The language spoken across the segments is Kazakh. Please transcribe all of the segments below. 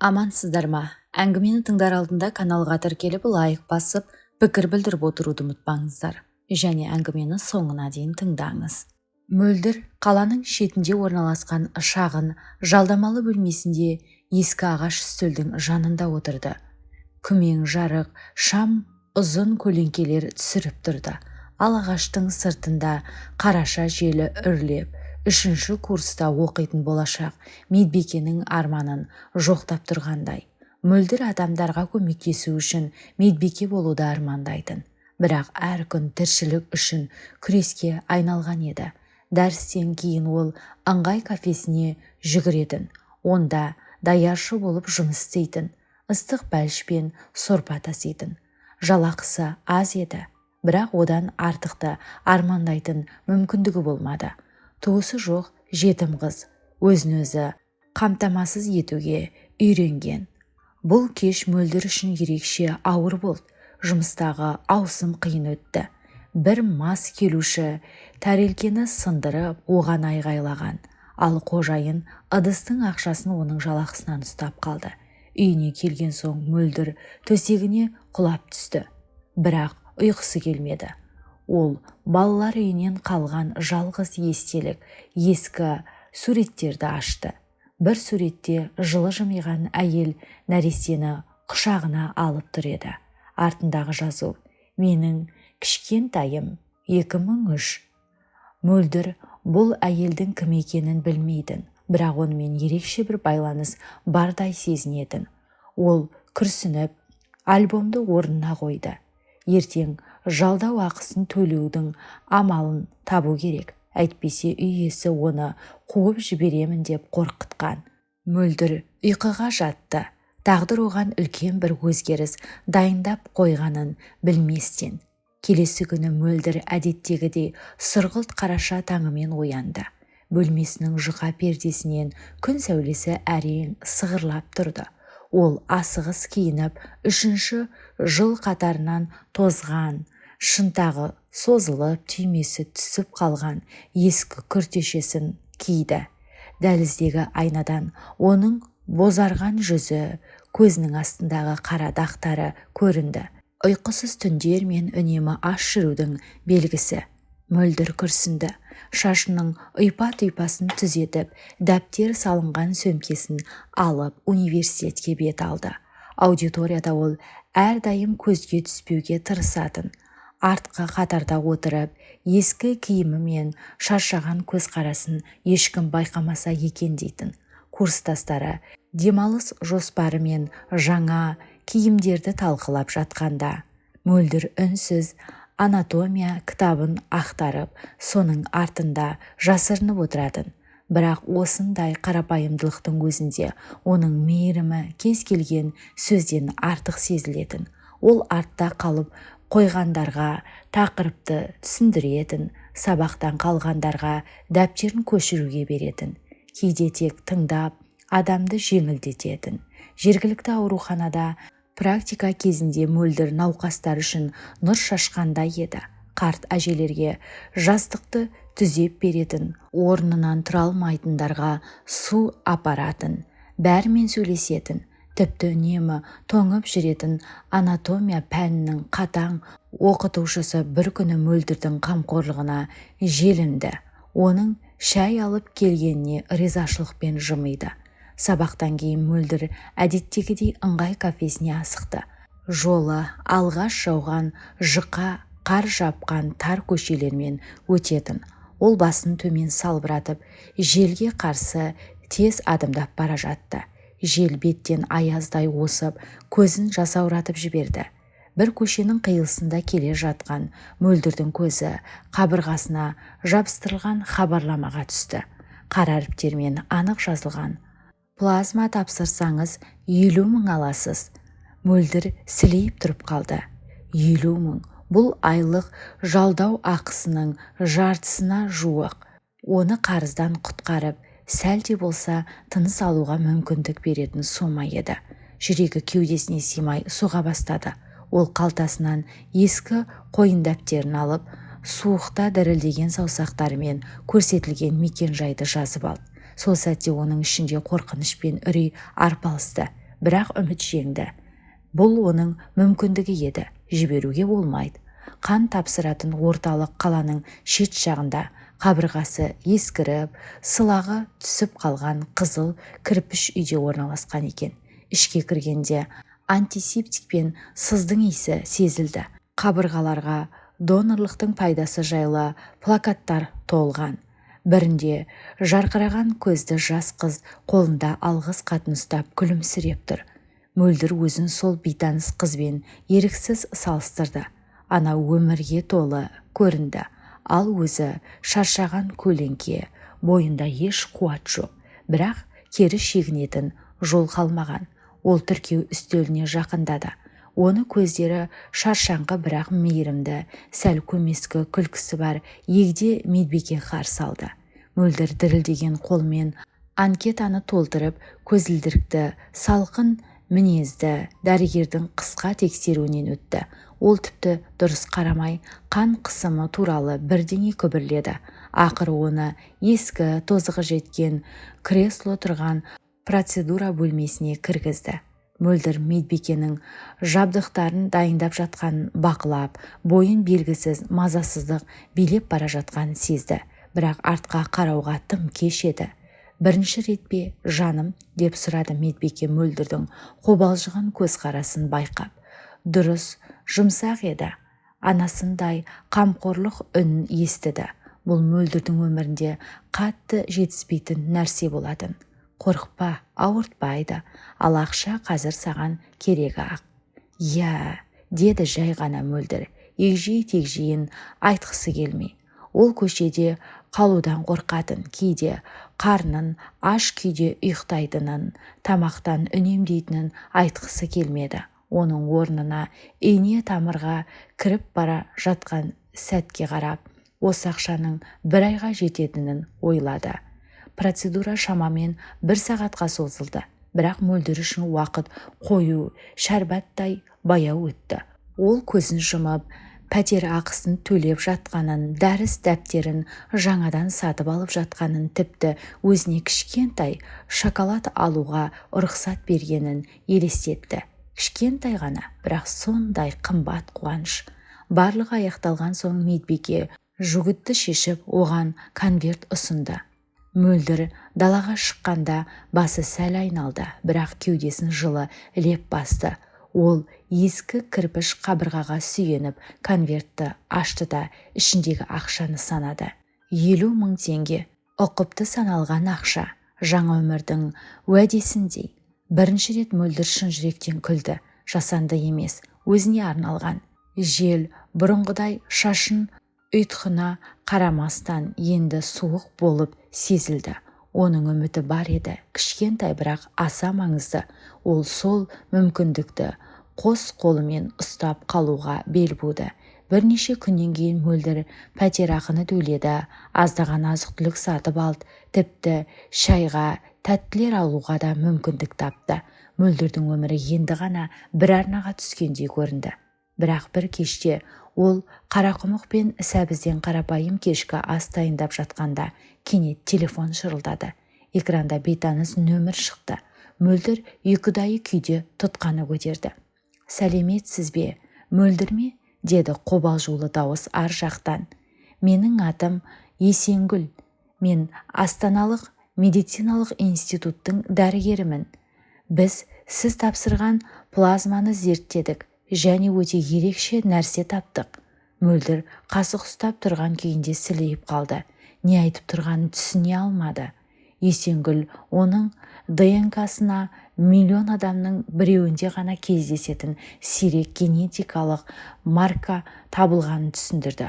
Амансыздар ма? Әңгімені тыңдар алдында каналға тіркеліп, лайк басып, пікір білдіріп отыруды ұмытпаңыздар. Және әңгімені соңына дейін тыңдаңыз. Мөлдір қаланың шетінде орналасқан шағын жалдамалы бөлмесінде ескі ағаш үстелдің жанында отырды. Күмең жарық шам ұзын көлеңкелер түсіріп тұрды. Ал ағаштың сыртында қараша желі үрлеп, үшінші курста оқитын болашақ медбикенің арманын жоқтап тұрғандай. Мөлдір адамдарға көмектесу үшін медбике болуды армандайтын. Бірақ әр күн тіршілік үшін күреске айналған еді. Дәрістен кейін ол Ыңғай кафесіне жүгіретін. Онда даяршы болып жұмыс істейтін. Ыстық бәліш пен сорпа таситын. Жалақысы аз еді, бірақ одан артықты армандайтын мүмкіндігі болмады. Туысы жоқ жетім қыз өзін-өзі қамтамасыз етуге үйренген. Бұл кеш Мөлдір үшін ерекше ауыр болды. Жұмыстағы ауысым қиын өтті. Бір мас келуші тәрелкені сындырып, оған айғайлаған. Ал қожайын ыдыстың ақшасын оның жалақысынан ұстап қалды. Үйіне келген соң Мөлдір төсегіне құлап түсті. Бірақ ұйқысы келмеді. Ол балалар үйінен қалған жалғыз естелік, ескі суреттерді ашты. Бір суретте жылы жымиған әйел нәрестені құшағына алып тұр еді. Артындағы жазу: «Менің кішкентайым, 2003». Мөлдір бұл әйелдің кім екенін білмейтін, бірақ онымен ерекше бір байланыс бардай сезінетін. Ол күрсініп, альбомды орнына қойды. Ертең жалдау ақысын төлеудің амалын табу керек, әйтпесе үй иесі оны қуып жіберемін деп қорқытқан. Мөлдір ұйқыға жатты. Тағдыр оған үлкен бір өзгеріс дайындап қойғанын білместен. Келесі күні Мөлдір әдеттегідей сұрғылт қараша таңымен оянды. Бөлмесінің жұқа пердесінен күн сәулесі әрең сығырлап тұрды. Ол асығыс киініп, үшінші жыл қатарынан тозған, шынтағы созылып, түймесі түсіп қалған ескі күртешесін киді. Дәліздегі айнадан оның бозарған жүзі, көзінің астындағы қара дақтары көрінді. Ұйқысыз түндер мен үнемі аш жүрудің белгісі. Мөлдір күрсінді. Шашының ұйпа-тұйпасын түзетіп, дәптер салынған сөмкесін алып, университетке бет алды. Аудиторияда ол әрдайым көзге түспеуге тырысатын. Артқы қатарда отырып, ескі киімі мен шаршаған көзқарасын ешкім байқамаса екен дейтін. Курстастары демалыс жоспары мен жаңа киімдерді талқылап жатқанда, Мөлдір үнсіз анатомия кітабын ақтарып, соның артында жасырынып отыратын. Бірақ осындай қарапайымдылықтың өзінде оның мейірімі кез келген сөзден артық сезілетін. Ол артта қалып қойғандарға тақырыпты түсіндіретін, сабақтан қалғандарға дәптерін көшіруге беретін. Кейде тек тыңдап, адамды жеңілдететін. Жергілікті ауруханада практика кезінде Мөлдір науқастар үшін нұр шашқандай еді. Қарт әжелерге жастықты түзеп беретін, орнынан тұра алмайтындарға су апаратын, бәрімен сөйлесетін, тіпті үнемі тоңып жүретін анатомия пәнінің қатаң оқытушысы бір күні Мөлдірдің қамқорлығына желінді. Оның шай алып келгеніне ризашылықпен жымиды. Сабақтан кейін Мөлдір әдеттегідей Ыңғай кафесіне асықты. Жолы алғаш жауған жұқа қар жапқан тар көшелермен өтетін. Ол басын төмен салбыратып, желге қарсы тез адымдап бара жатты. Жел беттен аяздай осып, көзін жасауратып жіберді. Бір көшенің қиылысында келе жатқан Мөлдірдің көзі қабырғасына жабыстырылған хабарламаға түсті. Қара әріптермен анық жазылған: «Плазма тапсырсаңыз, 50 000 аласыз». Мөлдір сілейіп тұрып қалды. 50 000 – бұл айлық жалдау ақысының жартысына жуық. Оны қарыздан құтқарып, сәл де болса тыныс алуға мүмкіндік беретін сома еді. Жүрегі кеудесіне сыймай соға бастады. Ол қалтасынан ескі қойын дәптерін алып, суықта дірілдеген саусақтарымен көрсетілген мекен-жайды жазып алды. Сол сәтте оның ішінде қорқыныш пен үрей арпалысты. Бірақ үміт жеңді. Бұл оның мүмкіндігі еді, жіберуге болмайды. Қан тапсыратын орталық қаланың шет жағында, қабырғасы ескіріп, сылағы түсіп қалған қызыл кірпіш үйде орналасқан екен. Ішке кіргенде антисептик пен сыздың иісі сезілді. Қабырғаларға донорлықтың пайдасы жайлы плакаттар толған. Бірінде жарқыраған көзді жас қыз қолында алғыс хатын ұстап күлімсіреп тұр. Мөлдір өзін сол бейтаныс қызбен еріксіз салыстырды. Анау өмірге толы көрінді, ал өзі шаршаған көлеңке, бойында еш қуат жоқ. Бірақ кері шегінетін жол қалмаған. Ол тіркеу үстеліне жақындады. Оны көздері шаршаңқы, бірақ мейірімді, сәл көмескі күлкісі бар егде медбике қарсы алды. Мөлдір дірілдеген қолмен анкетаны толтырып, көзілдірікті, салқын мінезді дәрігердің қысқа тексеруінен өтті. Ол тіпті дұрыс қарамай, қан қысымы туралы бірдеңе күбірледі. Ақыры оны ескі, тозығы жеткен кресло тұрған процедура бөлмесіне кіргізді. Мөлдір медбикенің жабдықтарын дайындап жатқанын бақылап, бойын белгісіз мазасыздық билеп бара жатқанын сезді. Бірақ артқа қарауға тым кеш еді. «Бірінші рет пе, жаным?» – деп сұрады медбике Мөлдірдің қобалжыған көзқарасын байқап. Дұрыс, жұмсақ еді. Анасындай қамқорлық үнін естіді. Бұл Мөлдірдің өмірінде қатты жетіспейтін нәрсе болатын. «Қорықпа, ауыртпайды. Ал ақша қазір саған керек-ақ». «Иә», – деді жай ғана Мөлдір, егжей-тегжейін айтқысы келмей. Ол көшеде қалудан қорқатын, кейде қарнын аш күйде ұйықтайтынын, тамақтан үнемдейтінін айтқысы келмеді. Оның орнына ине тамырға кіріп бара жатқан сәтке қарап, осы ақшаның бір айға жететінін ойлады. Процедура шамамен бір сағатқа созылды, бірақ Мөлдір үшін уақыт қою шәрбаттай баяу өтті. Ол көзін жұмып, пәтер ақысын төлеп жатқанын, дәріс дәптерін жаңадан сатып алып жатқанын, тіпті өзіне кішкентай шоколад алуға рұқсат бергенін елестетті. Кішкентай ғана, бірақ сондай қымбат қуаныш. Барлығы аяқталған соң медбике жгутты шешіп, оған конверт ұсынды. Мөлдір далаға шыққанда басы сәл айналды, бірақ кеудесін жылы леп басты. Ол ескі кірпіш қабырғаға сүйеніп, конвертті ашты да, ішіндегі ақшаны санады. 50 000 теңге. Ұқыпты саналған ақша. Жаңа өмірдің уәдесіндей. Бірінші рет Мөлдір шын жүректен күлді. Жасанды емес, өзіне арналған. Жел бұрынғыдай шашын ұйтқына қарамастан, енді суық болып сезілді. Оның үміті бар еді, кішкентай, бірақ аса маңызды. Ол сол мүмкіндікті қос қолымен ұстап қалуға бел буды. Бірнеше күннен кейін Мөлдір пәтерақыны төледі, аздаған азық-түлік сатып алды, тіпті шайға тәттілер алуға да мүмкіндік тапты. Мөлдірдің өмірі енді ғана бір арнаға түскендей көрінді. Бірақ бір кеште ол қарақұмық пен сәбізден қарапайым кешкі ас дайындап жатқанда кенет телефон шырылдады. Экранда бейтаныс нөмір шықты. Мөлдір екіұдайы күйде тұтқаны көтерді. «Сәлеметсіз бе, Мөлдір ме?» – деді қобалжулы дауыс ар жақтан. «Менің атым Есенгүл. Мен Астаналық медициналық институттың дәрігерімін. Біз сіз тапсырған плазманы зерттедік және өте ерекше нәрсе таптық». Мөлдір қасық ұстап тұрған күйінде сілейіп қалды. Не айтып тұрғанын түсіне алмады. Есенгүл оның ДНК-сына миллион адамның біреуінде ғана кездесетін сирек генетикалық марка табылғанын түсіндірді.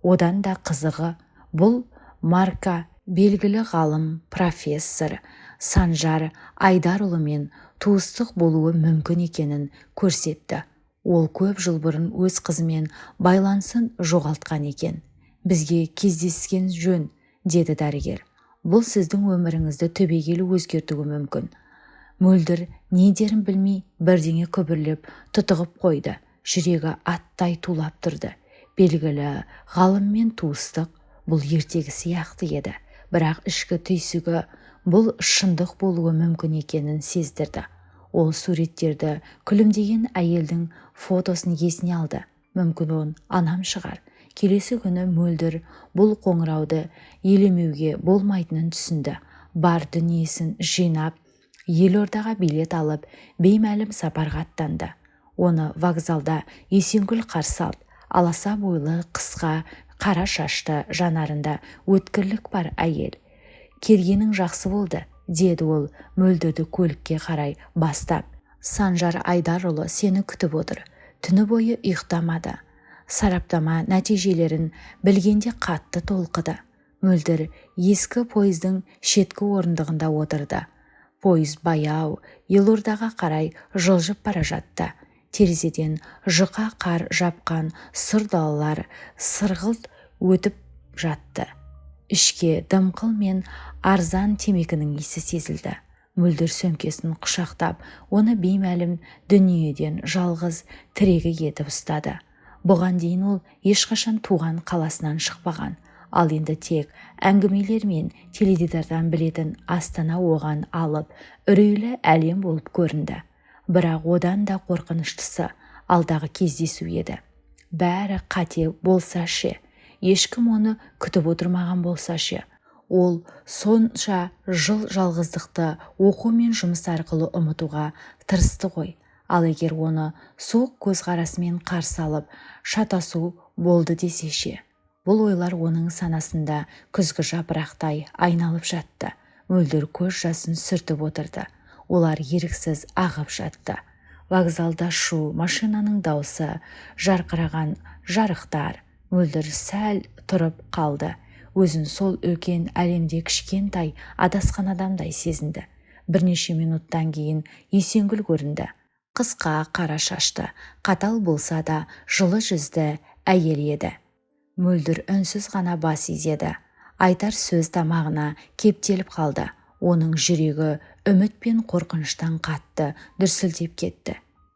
Одан да қызығы, бұл марка белгілі ғалым, профессор Санжар Айдарұлымен туыстық болуы мүмкін екенін көрсетті. Ол көп жыл бұрын өз қызымен байланысын жоғалтқан екен. «Бізге кездескен жөн», – деді дәрігер. «Бұл сіздің өміріңізді түбегейлі өзгертуі мүмкін». Мөлдір не дерін білмей, бірдеңе күбірлеп тұтығып қойды. Жүрегі аттай тулап тұрды. Белгілі ғалыммен туыстық – бұл ертегі сияқты еді, бірақ ішкі түйсігі бұл шындық болуы мүмкін екенін сездірді. Ол суреттерді, күлімдеген әйелдің фотосын есіне алды. Мүмкін, ол анам шығар. Келесі күні Мөлдір бұл қоңырауды елемеуге болмайтынын түсінді. Бар дүниесін жинап, елордаға билет алып, беймәлім сапарға аттанды. Оны вокзалда Есенгүл қарсы алды. Аласа бойлы, қысқа қара шашты, жанарында өткірлік бар әйел. «Келгенің жақсы болды», – деді ол Мөлдірді көлікке қарай бастап. «Санжар Айдарұлы сені күтіп отыр. Түні бойы ұйықтамады. Сараптама нәтижелерін білгенде қатты толқыды». Мөлдір ескі пойыздың шеткі орындығында отырды. Пойыз баяу елордаға қарай жылжып бара жатты. Терезеден жұқа қар жапқан сұр далалар сырғылт өтіп жатты. Ішке дымқыл мен арзан темекінің иісі сезілді. Мөлдір сөмкесін құшақтап, оны беймәлім дүниеден жалғыз тірегі етіп ұстады. Бұған дейін ол ешқашан туған қаласынан шықпаған. Ал енді тек әңгімелер мен теледидардан білетін Астана оған алып, үрейлі әлем болып көрінді. Бірақ одан да қорқыныштысы алдағы кездесу еді. Бәрі қате болса ше? Ешкім оны күтіп отырмаған болса ше? Ол сонша жыл жалғыздықты оқу мен жұмыс арқылы ұмытуға тырысты ғой. Ал егер оны суық көзқарасымен қарсы алып, шатасу болды десе ше? Бұл ойлар оның санасында күзгі жапырақтай айналып жатты. Мөлдір көз жасын сүртіп отырды. Олар еріксіз ағып жатты. Вокзалда шу, машинаның даусы, жарқыраған жарықтар. Мөлдір сәл тұрып қалды. Өзін сол үлкен әлемде кішкентай, адасқан адамдай сезінді. Бірнеше минуттан кейін Есенгүл көрінді. Қысқа қара шашты, қатал болса да жылы жүзді әйел еді. Мөлдір үнсіз ғана бас изеді. Айтар сөз тамағына кептеліп қалды. Оның жүрегі үміт пен қорқыныштан қатты дүрсілдеп кетті.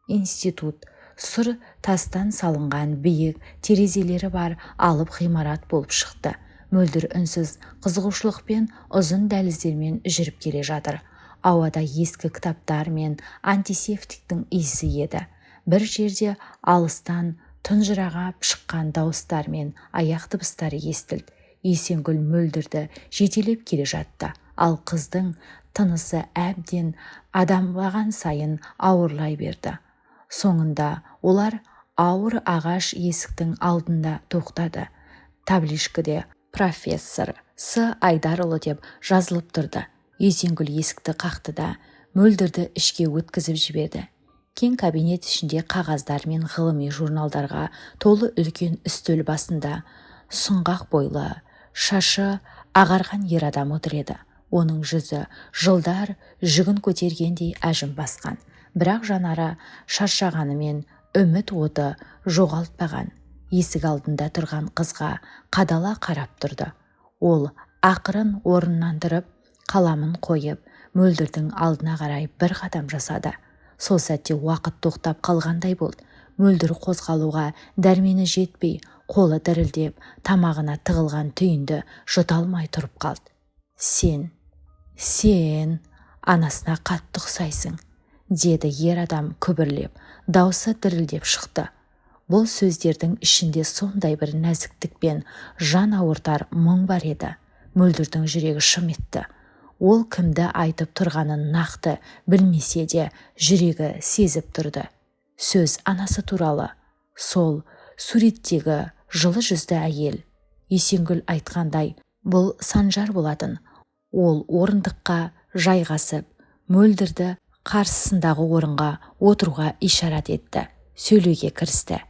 Институт сұр тастан салынған, биік терезелері бар алып ғимарат болып шықты. Мөлдір үнсіз қызығушылықпен ұзын дәліздермен жүріп келе жатыр. Ауада ескі кітаптар мен антисептиктің иісі еді. Бір жерде алыстан тұнжырап шыққан дауыстар мен аяқ дыбыстары естілді. Есенгүл Мөлдірді жетелеп келе жатты. Ал қыздың тынысы әбден адымдаған сайын ауырлай берді. Соңында олар ауыр ағаш есіктің алдында тоқтады. Табличкіде «Профессор С Айдарұлы» деп жазылып тұрды. Есенгүл есікті қақты да, Мөлдірді ішке өткізіп жіберді. Кең кабинет ішінде қағаздар мен ғылыми журналдарға толы үлкен үстел басында сұңғақ бойлы, шашы ағарған ер адам отыр еді. Оның жүзі жылдар жүгін көтергендей әжім басқан, бірақ жанары шаршағанымен үміт оты жоғалтпаған. Есік алдында тұрған қызға қадала қарап тұрды. Ол ақырын орнынан тұрып, қаламын қойып, Мөлдірдің алдына қарай бір қадам жасады. Сол сәтте уақыт тоқтап қалғандай болды. Мөлдір қозғалуға дәрмені жетпей, қолы дірілдеп, тамағына тығылған түйінді жұта алмай тұрып қалды. Сен, сен анасына қатты ұқсайсың», – деді ер адам күбірлеп. Даусы дірілдеп шықты. Бұл сөздердің ішінде сондай бір нәзіктік пен жан ауыртар мұң бар еді, Мөлдірдің жүрегі шым етті. Ол кімді айтып тұрғанын нақты білмесе де, жүрегі сезіп тұрды. Сөз анасы туралы. Сол суреттегі жылы жүзді әйел. Есенгүл айтқандай, бұл Санжар болатын. Ол орындыққа жайғасып, Мөлдірді қарсысындағы орынға отыруға ишарат етті. Сөйлеуге кірісті.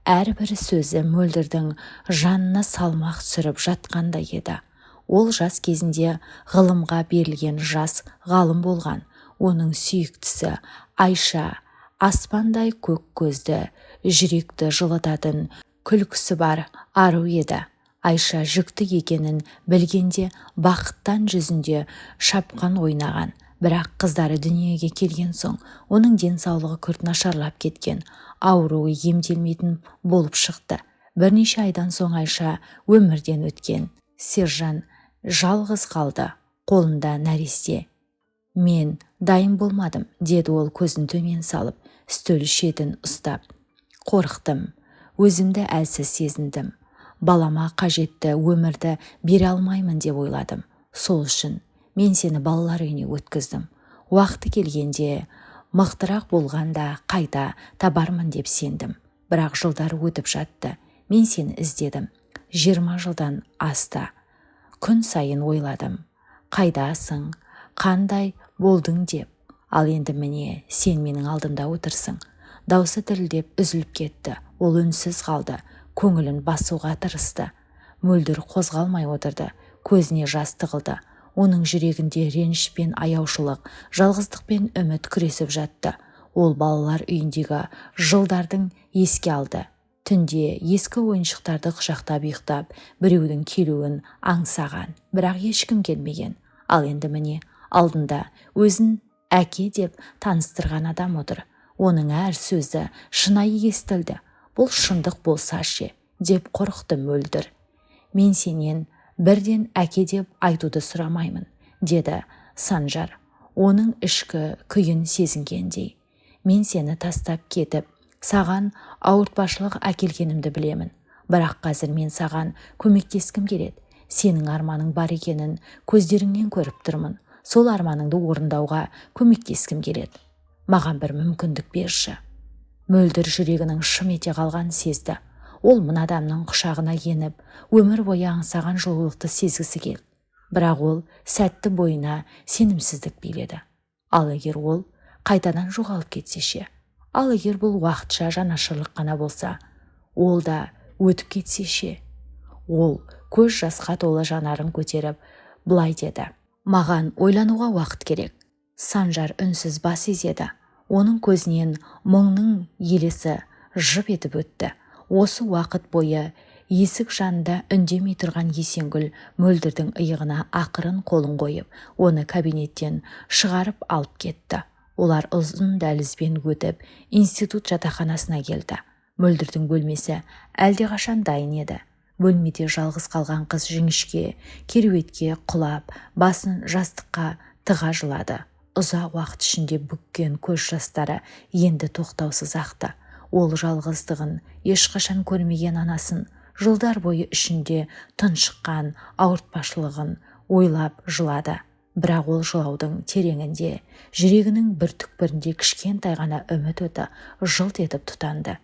Әрбір сөзі Мөлдірдің жанына салмақ түсіріп жатқандай еді. Ол жас кезінде ғылымға берілген жас ғалым болған. Оның сүйіктісі Айша аспандай көк көзді, жүректі жылытатын күлкісі бар ару еді. Айша жүкті екенін білгенде бақыттан жүзінде шапқан ойнаған. Бірақ қыздары дүниеге келген соң оның денсаулығы күрт нашарлап кеткен. Ауруы емделмейтін болып шықты. Бірнеше айдан соң Айша өмірден өткен. Сержан жалғыз қалды, қолында нәресте. «Мен Дайын болмадым, деді ол көзін төмен салып, үстел шетін ұстап. Қорықтым. Өзімді әлсіз сезіндім. Балама қажетті өмірді бере алмаймын деп ойладым. Сол үшін мен сені балалар үйіне өткіздім. Уақыты келгенде мықтырақ болғанда қайта табармын деп сендім. Бірақ жылдар өтіп жатты. Мен сені іздедім. 20 жылдан асты. Күн сайын ойладым. Қайдасың, қандай болдың деп. Ал енді міне, сен менің алдымда отырсың. Даусы дірілдеп үзіліп кетті. Ол үнсіз қалды. Көңілін басуға тырысты. Мөлдір қозғалмай отырды. Көзіне жас тығылды. Оның жүрегінде реніш пен аяушылық, жалғыздық пен үміт күресіп жатты. Ол балалар үйіндегі жылдардың еске алды. Түнде ескі ойыншықтарды құшақтап ұйықтап, біреудің келуін аңсаған, бірақ ешкім келмеген. Ал енді міне, алдында өзін әке деп таныстырған адам отыр. Оның әр сөзі шынайы естілді. Бұл шындық болса ше, деп қорықты Мөлдір. Мен сенен бірден әке деп айтуды сұрамаймын, деді Санжар, оның ішкі күйін сезінгендей. Мен сені тастап кетіп, саған ауыртпашылық әкелгенімді білемін. Бірақ қазір мен саған көмектескім келеді. Сенің арманың бар екенін көздеріңнен көріп тұрмын. Сол арманыңды орындауға көмектескім келеді. Маған бір мүмкіндік берші. Мөлдір жүрегінің шым ете қалғанын сезді. Ол мына адамның құшағына еніп, өмір бойы аңсаған жылулықты сезгісі келді. Бірақ ол сәтті бойына сенімсіздік биледі. Ал егер ол қайтадан жоғалып кетсе ше? Ал егер бұл уақытша жанашырлық қана болса, ол да өтіп кетсе ше? Ол көз жасқа толы жанарын көтеріп, былай деді. Маған ойлануға уақыт керек. Санжар үнсіз бас изеді. Оның көзінен мұңның елесі жып етіп өтті. Осы уақыт бойы есік жанында үндемей тұрған Есенгүл Мөлдірдің иығына ақырын қолын қойып, оны кабинеттен шығарып алып кетті. Олар ұзын дәлізбен өтіп, институт жатақханасына келді. Мөлдірдің бөлмесі әлдеқашан дайын еді. Бөлмеде жалғыз қалған қыз жіңішке кереуетке құлап, басын жастыққа тыға жылады. Ұзақ уақыт ішінде бүккен көз жастары енді тоқтаусыз ақты. Ол жалғыздығын ешқашан көрмеген анасын, жылдар бойы ішінде тұншыққан ауыртпашылығын ойлап жылады. Бірақ ол жылаудың тереңінде, жүрегінің бір түкпірінде кішкентай ғана үміт оты жылт етіп тұтанды.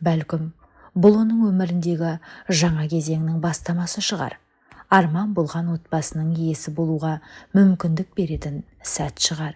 Бәлкім, бұл оның өміріндегі жаңа кезеңнің бастамасы шығар. Арман болған отбасының иесі болуға мүмкіндік беретін сәт шығар.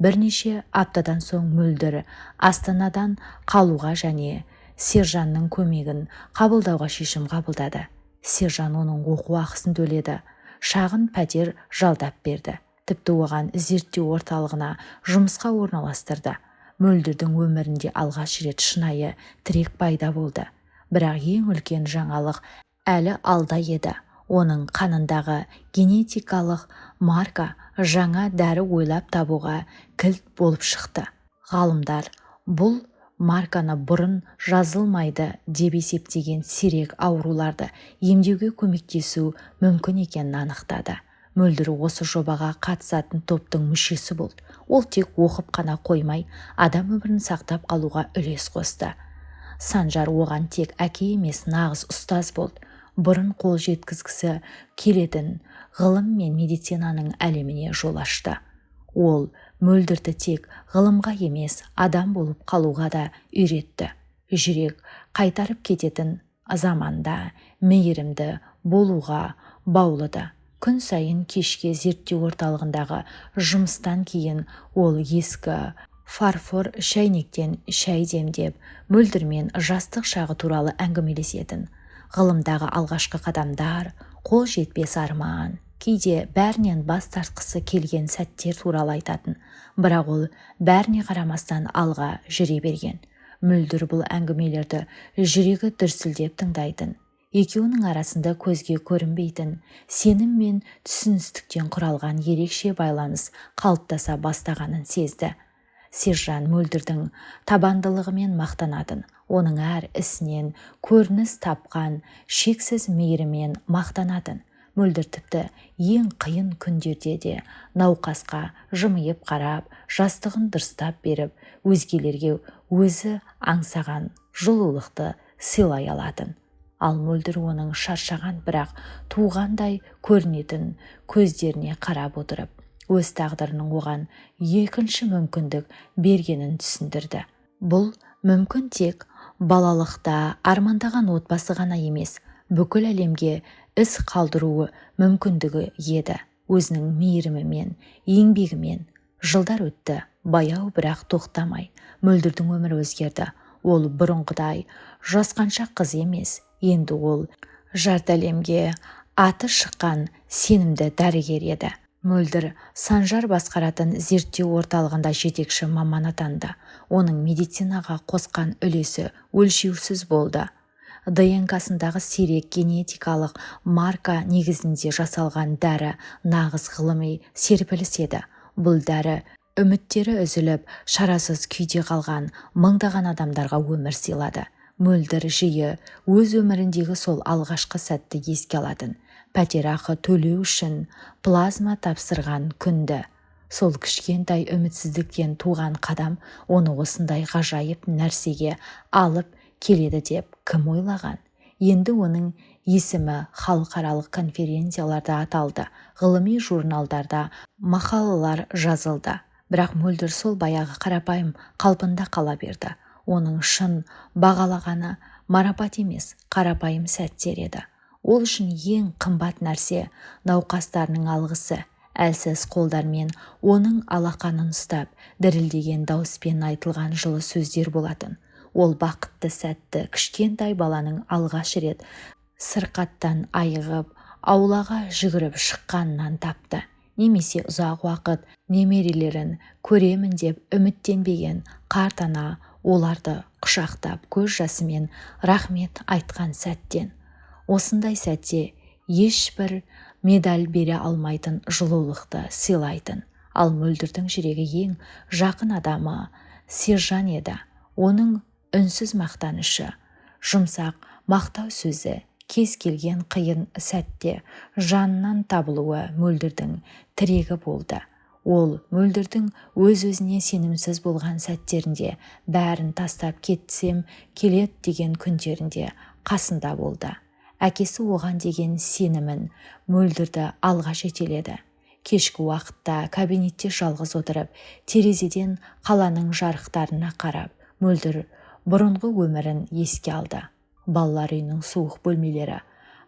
Бірнеше аптадан соң Мөлдір Астанадан қалуға және Сержанның көмегін қабылдауға шешім қабылдады. Сержан оның оқу ақысын төледі, шағын пәтер жалдап берді. Тіпті оған зерттеу орталығына жұмысқа орналастырды. Мөлдірдің өмірінде алғаш рет шынайы тірек пайда болды. Бірақ ең үлкен жаңалық әлі алда еді. Оның қанындағы генетикалық марка жаңа дәрі ойлап табуға кілт болып шықты. Ғалымдар бұл марканы бұрын жазылмайды деп есептеген сирек ауруларды емдеуге көмектесу мүмкін екенін анықтады. Мөлдір осы жобаға қатысатын топтың мүшесі болды. Ол тек оқып қана қоймай, адам өмірін сақтап қалуға үлес қосты. Санжар оған тек әке емес, нағыз ұстаз болды. Бұрын қол жеткізгісі келетін ғылым мен медицинаның әлеміне жол ашты. Ол Мөлдірді тек ғылымға емес, адам болып қалуға да үйретті. Жүрек қайтарып кететін заманда мейірімді болуға баулыды. Күн сайын кешке зерттеу орталығындағы жұмыстан кейін ол ескі фарфор шәйнектен шәй демдеп, Мөлдірмен жастық шағы туралы әңгімелесетін. Ғылымдағы алғашқы қадамдар, қол жетпес арман, кейде бәрінен бас тартқысы келген сәттер туралы айтатын. Бірақ ол бәріне қарамастан алға жүре берген. Мөлдір бұл әңгімелерді жүрегі дүрсілдеп тыңдайтын. Екеуінің арасында көзге көрінбейтін сенім мен түсіністіктен құралған ерекше байланыс қалыптаса бастағанын сезді. Сержан Мөлдірдің табандылығымен мақтанатын, оның әр ісінен көрініс тапқан шексіз мейірімен мақтанатын. Мөлдір тіпті ең қиын күндерде де науқасқа жымиып қарап, жастығын дұрыстап беріп, өзгелерге өзі аңсаған жылулықты сыйлай алатын. Ал Мөлдір оның шаршаған, бірақ туғандай көрінетін көздеріне қарап отырып, өз тағдырының оған екінші мүмкіндік бергенін түсіндірді. Бұл мүмкін тек балалықта армандаған отбасы ғана емес, бүкіл әлемге із қалдыруы мүмкіндігі еді. Өзінің мейірімімен, еңбегімен. Жылдар өтті, баяу, бірақ тоқтамай. Мөлдірдің өмірі өзгерді. Ол бұрынғыдай жасқаншақ қыз емес, енді ол жарты әлемге аты шыққан сенімді дәрігер еді. Мөлдір Санжар басқаратын зерттеу орталығында жетекші маман атанды. Оның медицинаға қосқан үлесі өлшеусіз болды. ДНК-сындағы сирек генетикалық марка негізінде жасалған дәрі нағыз ғылыми серпіліс еді. Бұл дәрі үміттері үзіліп, шарасыз күйде қалған мыңдаған адамдарға өмір сыйлады. Мөлдір жиі өз өміріндегі сол алғашқы сәтті еске алатын. Пәтерақы төлеу үшін плазма тапсырған күнді. Сол кішкентай үмітсіздіктен туған қадам оны осындай ғажайып нәрсеге алып келеді деп кім ойлаған? Енді оның есімі халықаралық конференцияларда аталды, ғылыми журналдарда мақалалар жазылды. Бірақ Мөлдір сол баяғы қарапайым қалпында қала берді. Оның шын бағалағаны марапат емес, қарапайым сәттер еді. Ол үшін ең қымбат нәрсе науқастарының алғысы, әлсіз қолдармен оның алақанын ұстап, дірілдеген дауыспен айтылған жылы сөздер болатын. Ол бақытты сәтті кішкентай баланың алғаш рет сырқаттан айығып, аулаға жүгіріп шыққанынан тапты. Немесе ұзақ уақыт немерелерін көремін деп үміттенбеген қарт ана оларды құшақтап, көз жасымен рахмет айтқан сәттен. Осындай сәтте ешбір медаль бере алмайтын жылулықты сыйлайтын. Ал Мөлдірдің жүрегі ең жақын адамы Сержан еді. Оның үнсіз мақтанышы, жұмсақ мақтау сөзі, кез келген қиын сәтте жанынан табылуы Мөлдірдің тірегі болды. Ол Мөлдірдің өз-өзіне сенімсіз болған сәттерінде, бәрін тастап кетсем келеді деген күндерінде қасында болды. Әкесі оған деген сенімін Мөлдірді алға жетеледі. Кешкі уақытта кабинетте жалғыз отырып, терезеден қаланың жарықтарына қарап, Мөлдір бұрынғы өмірін еске алды. Балалар үйінің суық бөлмелері,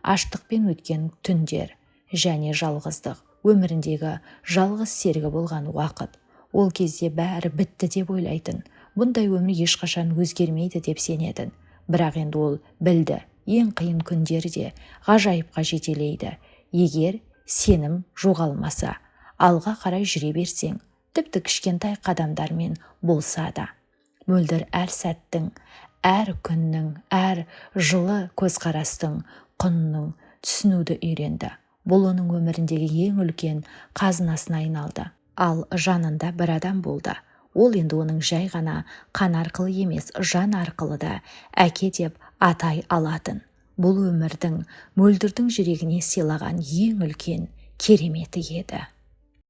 аштықпен өткен түндер және жалғыздық, өміріндегі жалғыз серігі болған уақыт. Ол кезде бәрі бітті деп ойлайтын. Бұндай өмір ешқашан өзгермейді деп сенетін. Бірақ енді ол білді, ең қиын күндері де ғажайыпқа жетелейді. Егер сенім жоғалмаса, алға қарай жүре берсең, тіпті кішкентай қадамдармен болса да. Мөлдір әр сәттің, әр күннің, әр жылы көзқарастың құнын түсінуді үйренді. Бұл оның өміріндегі ең үлкен қазынасына айналды. Ал жанында бір адам болды. Ол енді оның жай ғана қан арқылы емес, жан арқылы да әке деп атай алатын. Бұл өмірдің Мөлдірдің жүрегіне сыйлаған ең үлкен кереметі еді.